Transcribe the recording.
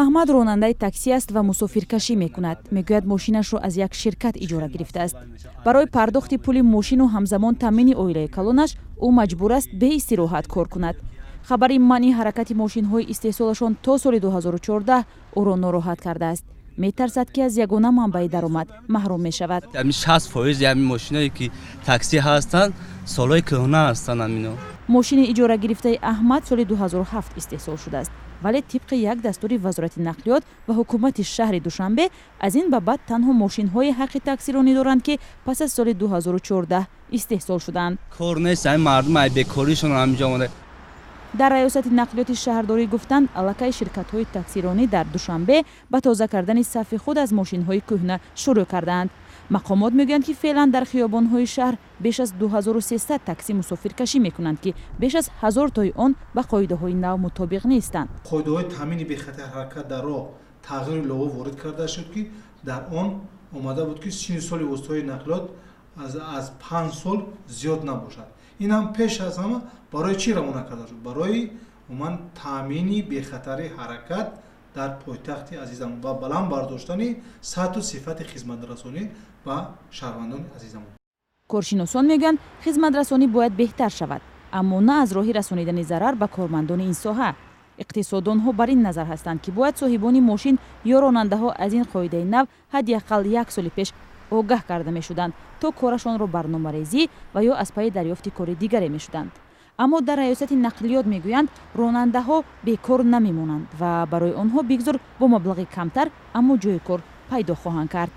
Аҳмад ронандаи таксӣ аст ва мусофиркашӣ мекунад. Мегӯяд, мошинашро аз як ширкат иҷора гирифтааст. Барои пардохти пули мошину ҳамзамон таъмини оилаи калонаш ӯ маҷбур аст беистироҳат кор кунад. Хабари манъи ҳаракати мошинҳои истеҳсолашон то соли 2014 ӯро нороҳат кардааст. Метарсад, ки аз ягона манбаи даромад маҳрум мешавад. 60% ҳамин мошиное, ки таксӣ ҳастанд, солҳои кӯҳна ҳастанд ҳамино. Мошини иҷора гирифтаи Аҳмад соли 2007 истеҳсол шудааст, вале тибқи як дастури Вазорати нақлиёт ва ҳукумати шаҳри Душанбе аз ин ба баъд танҳо мошинҳои ҳаққи таксиронӣ доранд, ки пас аз соли 2014 истеҳсол шудаанд. Кор нест, ҳамин мардум ай бекоришон ҳаминҷо омада. Дар раёсати нақлиёти шаҳрдорӣ гуфтанд, аллакай ширкатҳои таксиронӣ дар Душанбе ба тоза кардани сафи худ аз мошинҳои кӯҳна шурӯъ кардаанд. Мақомот мегӯянд, ки феълан дар хиёбонҳои шаҳр беш аз 2300 таксӣ мусофиркашӣ мекунанд, ки беш аз 1000 тои он ба қоидаҳои нав мутобиқ нестанд. Қоидаҳои таъмини бехатар ҳаракат дар роҳ тағйиру илова ворид карда шуд, ки дар он омада буд, ки синни соли воситаҳои нақлиёт аз 5 сол зиёд набошад. Ин ҳам пеш аз ҳама барои чӣ равона карда шуд? Барои умуман таъмини бехатари ҳаракат дар пойтахти азизамон ва баланд бардоштани сатҳу сифати хизматрасонӣ ба шаҳрвандони азизамон. Коршиносон мегӯянд, хизматрасонӣ бояд беҳтар шавад, аммо на аз роҳи расонидани зарар ба кормандони ин соҳа. Иқтисоддонҳо бар ин назар ҳастанд, ки бояд соҳибони мошин ё ронандаҳо аз ин қоидаи нав ҳадди ақал як соли пеш огаҳ карда мешуданд, то корашонро барномарезӣ ва ё аз пайи дарёфти кори дигаре мешуданд. Аммо дар раёсати нақлиёт мегӯянд, ронандаҳо бекор намемонанд ва барои онҳо бигзор бо маблағи камтар, аммо ҷои кор пайдо хоҳанд кард.